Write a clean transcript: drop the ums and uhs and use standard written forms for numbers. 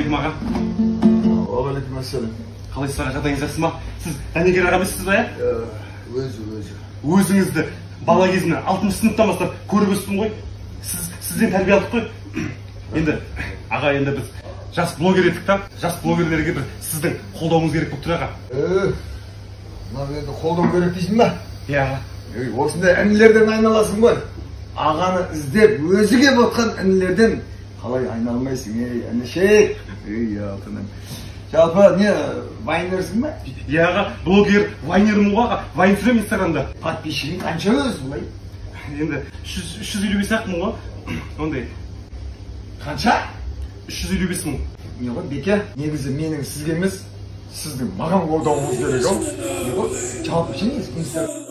Ассалаумағалейкум, аға. Уағалейкум ассалам. Қалайсыз, аға, жағдайыңыз жақсы ма? Сіз Дәнекер аға емессіз ба, иә? Өзі, өзі. Өзіңізді бала кезімнен, 6 сыныптан бастап көріп өстім ғой. Сізден тәрбие алдық қой. Енді, аға, енді біз жас блогер едік та, жас блогерлерге бір сіздің қолдауыңыз керек болып тұр, аға. Мынау енді қолдау керек дейсің ба? Иә. Ей, осындай інілерден айналасың ғой. Ағаны іздеп өзі келіп отқан інілерден қалай айналмайсың, ей, інішек? Ей, алтыным. Жалпы не, вайнерсің ба? Иә, аға, блогер, вайнермін ғой, аға. Вайн түсіремін инстаграмда. Подписчигің қанша өзі былай? Енді 355 ақ мың ғой. Ондай. Қанша? 355 мың. Не ғой, Беке, негізі менің сізге емес, сіздің маған қолдауыңыз керек ау. Не ғой, жалпы ше негізі инстаграм